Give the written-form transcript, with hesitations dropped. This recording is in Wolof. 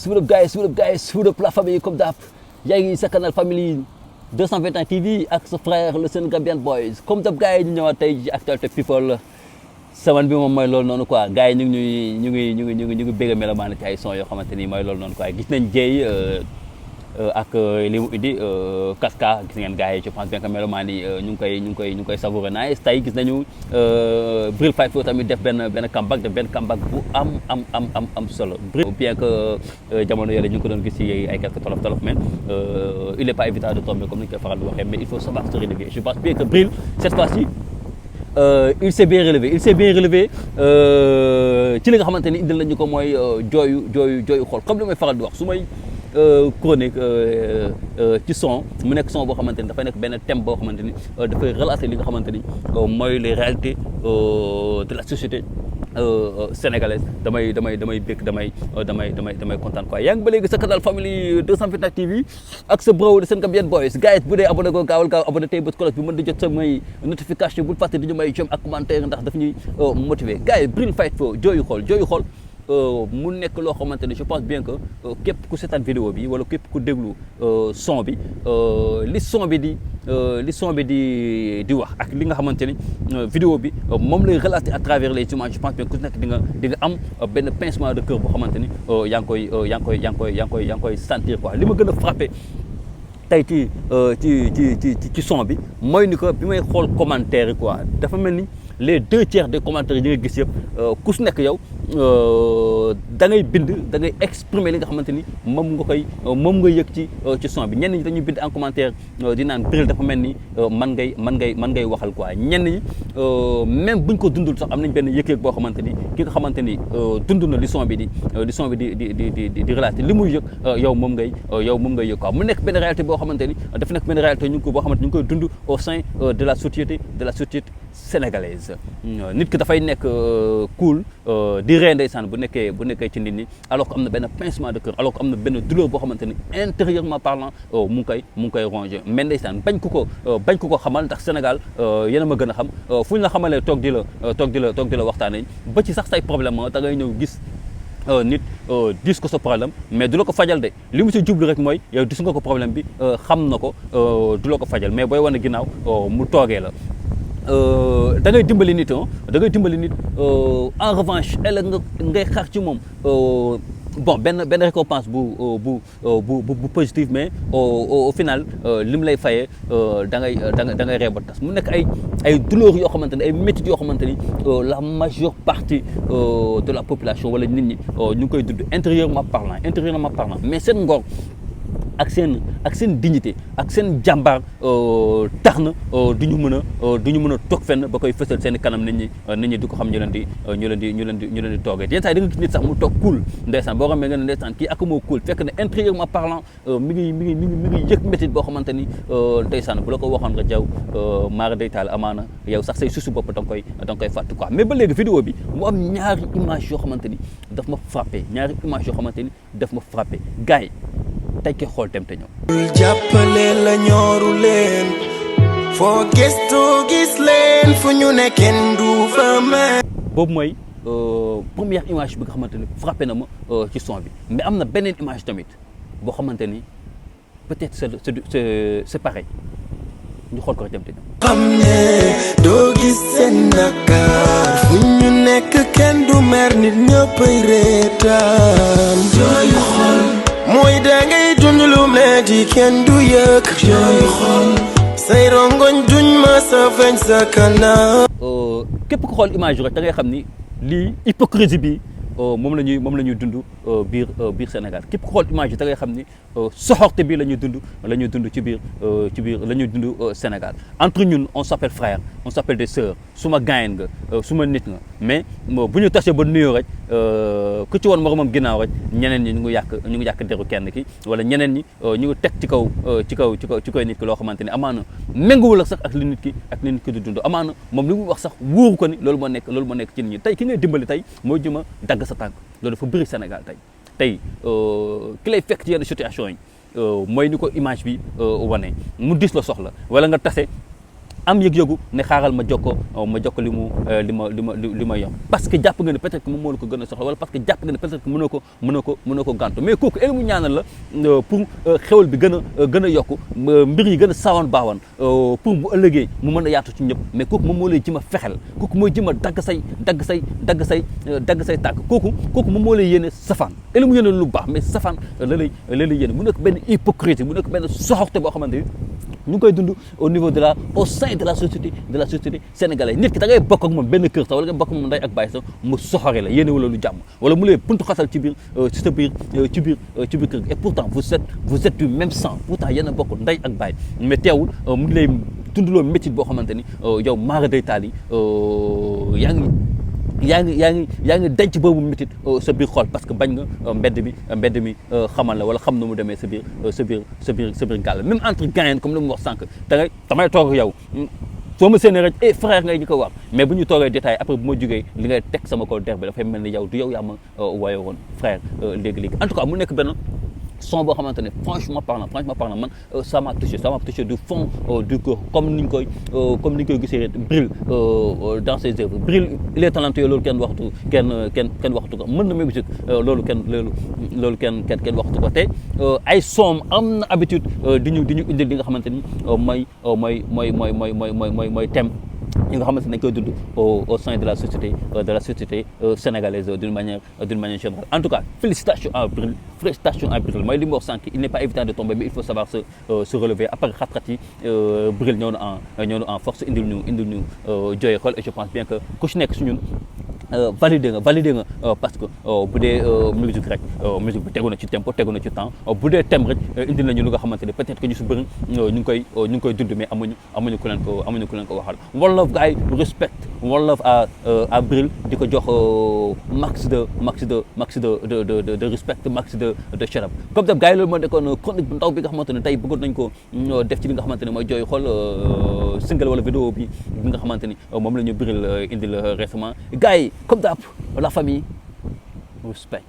What up guys, la famille comme d'hab. yaa ngi sa canal famille 221 TV ak sa frère le Sénégambian Boys comme d'hab gars yi ñu ñëwaat tey ci actualité people semaine bi moom mooy loolu noonu quoi gars yi ñu ngi bëgg melomaan ci ay son yoo xamante ni mooy loolu noonu quoi gis nañ Dieye ak li mu indi Kaska gis ngeen gars yi je pense bien que melomaan yi ñu ngi koy savourer nice tey gis nañu Bril Fight Fo tamit def benn comeback bu am solo Bril bien que jamono yële ñu ngi ko doon gis ci ay quelques tolof mais il est pas évident de tomber comme ni ñu koy faral di waxee mais il faut savoir se relever je pense bien que Bril cette fois-ci il s'est bien relevé ci li nga xamante ni indil nañu ko mooy jooyu xool comme li may faral di wax su may chronique ci son mu nekk son boo xamante ni dafay nekk benn thème boo xamante ni dafay relater li nga xamante ni mooy les réalités de la société sénégalaise damay bëgg damay kontaan quoi yaa ngi ba léegi sa canal family 221 TV ak sa bro de Sénégambian Boys gars yi bu dee abonné ko gaawal abonné tey bët cloche bi mën di jot samay notification bul fàtte di ñu may j'aime ak commentaire ndax daf ñuy motiver gars yi Bril Fight Fo jooyu xool mu nekk loo xamante ne je pense bien que képp ku seetaan vidéo bi wala képp ku déglu son bi li son bi di wax ak li nga xamante ni vidéo bi moom lay relater à travers les images je pense bien que ku nekk di nga am benn pincement de cœur boo xamante ni yaa ngi koy sentir quoi li ma gën a frappé tey ci son bi mooy ni que bi may xool commentaire yi quoi dafa mel ni les 2/3 des commentaires yi nga gis yëpp ku su nekk yow da ngay bind da ngay exprimer li nga xamante ni moom nga yëg ci son bi ñenn ñi dañuy bind en commentaire di naan Bril dafa mel ni man ngay waxal quoi ñenn ñi même buñ ko dundul sax am nañ benn yëg-yëg boo xamante ni ki nga xamante ni dund na li son bi di relater li muy yëg yow moom ngay yëg quoi mu nekk benn réalité boo xamante ni dafa nekk benn réalité boo xamante ni ñu ngi koy dund au sein de la société sénégalaise nit ki dafay nekk cool di ree ndeysaan bu nekkee ci nit ñi alors que am na benn pincement de cœur alors que am na benn douleur boo xamante ni intérieurement parlant mu ngi koy ronger mais ndeysaan bañ ko ko xamal ndax Sénégal yéen a ma gën a xam fu ñu la xamalee toog di la waxtaanee ba ci sax say problème da ngay ñëw gis nit dis ko sa problème mais du la ko fajal de li mu si jublu rek mooy yow gis nga ko problème bi xam na ko du la ko fajal mais booy wane ginnaaw mu toogee la da ngay dimbali nit en revanche ëllëg ngay xaar ci moom bon benn récompense bu positive mais au final li mu lay fayee da ngay ree ba tas mu nekk ay douleurs yoo xamante ni ay métiers yoo xamante ni la majeure partie de la population wala nit ñi ñu ngi koy dund intérieurement parlant mais seen ngor ak seen dignité ak seen jàmbaar tax na du ñu mën a toog fenn ba koy fësal seen kanam nit ñi di ko xam ñu leen di toogee yenn saa yi da nga gis nit sax mu toog cool ndeysaan boo xamee nga ne ndeysaan kii ak moo cool fekk ne intérieurement parlant mi ngi yëg métit boo xamante ni ndeysaan bu la ko waxoon nga jaw maara day taal amaana yow sax say susu bopp da nga koy fàtte quoi mais ba léegi vidéo bi mu am ñaari image yoo xamante ni daf ma frappé gars yi tey ke xool dem te ñëw jàppale la ñooru leen foo gëstu gis leen fu ñu ne kenn du fa may boobu mooy première image bi nga xamante ni frappé na ma ci son bi mais am na beneen image tamit boo xamante ni peut-être c'est pareil ñu xool ko rek dem te ñëw xam ne doo gis seen nakar fu ñu nekk kenn du mer nit ñëppay reetaan jooyu xol mooy dangay dund lu metti kenn du yëg jooyu xol say rongoñ duñ ma sa feeñ sa kanam képp ku xool image rek da ngay xam ni lii hypocrisie bi moom la ñuy dund biir Sénégal képp ku xool image yi da ngay xam ni soxorte bi la ñuy dund ci biir la ñuy dund Sénégal entre ñun on s'appelle frère on s'appelle des sœurs suma gaayen nga suma nit nga mais bu ñu tasee ba nuyoo rek ku ci woon moromam ginnaaw rek ñeneen ñi ñu ngi yàq deru kenn ki wala ñeneen ñi ñu ngi teg ci kaw nit ki loo xamante ni amaana méngoowul ak sax ak li nit ki di dund amaana moom li muy wax sax wóoru ko ni loolu moo nekk ci nit ñi tey ki ngay dimbali tey mooy jëma dagg sa tànk loolu dafa bëri Sénégal tey ki lay fekk ci yenn situation yi mooy ni ko image bi wane mu dis la soxla wala nga tase am yëg-yëgu ne xaaral ma jokko li ma yom parce que jàpp nga ne peut-être que moom moo la ko gën a soxla wala parce que jàpp nga ne peut-être que mënoo ko gàntu mais kooku elu mu ñaanal la pour xewal bi gën a yokku mbir yi gën a saawan baawan pour bu ëllëgee mu mën a yaatu ci ñëpp mais kooku moom moo lay jëm a fexel kooku mooy jëm a dagg say tàgg kooku moom moo lay yéene safaan elu mu yéene lu baax mais safaan la lay yéene mu nekk benn hypocrisie mu nekk benn soxorte boo xamante ni ñu ngi koy dund au sein de la société sénégalaise nit ki da ngay bokk ak moom benn kër sax wala nga bokk ak moom ndey ak baay sax mu soxore la yéene wala lu jàmm wala mu lay buntu xasal ci biir kër et pourtant vous êtes du même sang pourtant yéen a bokk ndey ak baay mais teewul mu ngi lay dundaloo métier boo xamante ni yow maara day taal yi yaa ngi denc boobu métit sa biir xol parce que bañ nga mbedd mi xamal la wala xam na mu demee sa biir gàll même entre gayen comme li mu wax sànq damay toog yow soo ma séenee rek frère ngay ñu ko wax mais bu ñu toogee détail après bu ma jógee li ngay teg sama kaw der bi dafay mel ni yow du yow yaa ma wooye woon frère léegi en tout cas mu nekk benn son boo xamante ne franchement parlant man ça m'a touché du fond du cœur comme ni ñu koy gisee Bril dans ses œuvres Bril il est talentueux loolu kenn waxtu ko mën na musique loolu kenn waxtu ko te ay soom am na habitude di ñu indil li nga xamante ni mooy thème yi nga xamante ne dañ koy dund au sein de la société sénégalaise d'une manière générale en tout cas félicitations à Bril mooy li mu wax sànq il n'est pas évident de tomber mais il faut savoir se relever après xat-xat yi Bril ñëw na en force indil ñu jooye xol et je pense bien que ku ci nekk si ñun validé nga parce que bu dee musique rek musique bi tegu na ci tempo tegu na ci temps bu dee thème rek indil nañu lu nga xamante ne peut-être que ñu si bëri ñu ngi koy dund mais amuñu ku leen ko waxal one love gars yi respect one love à Bril di ko jox max de respect max de shut up comme ça gars yi loolu moo nekkoon chronique bu ndaw bi nga xamante ne tey bëggoon nañ ko def ci li nga xamante ne mooy jooy xool single wala vidéo bi nga xamante ni moom la ñu Bril indil récemment gars yi comme d'hab la famille respect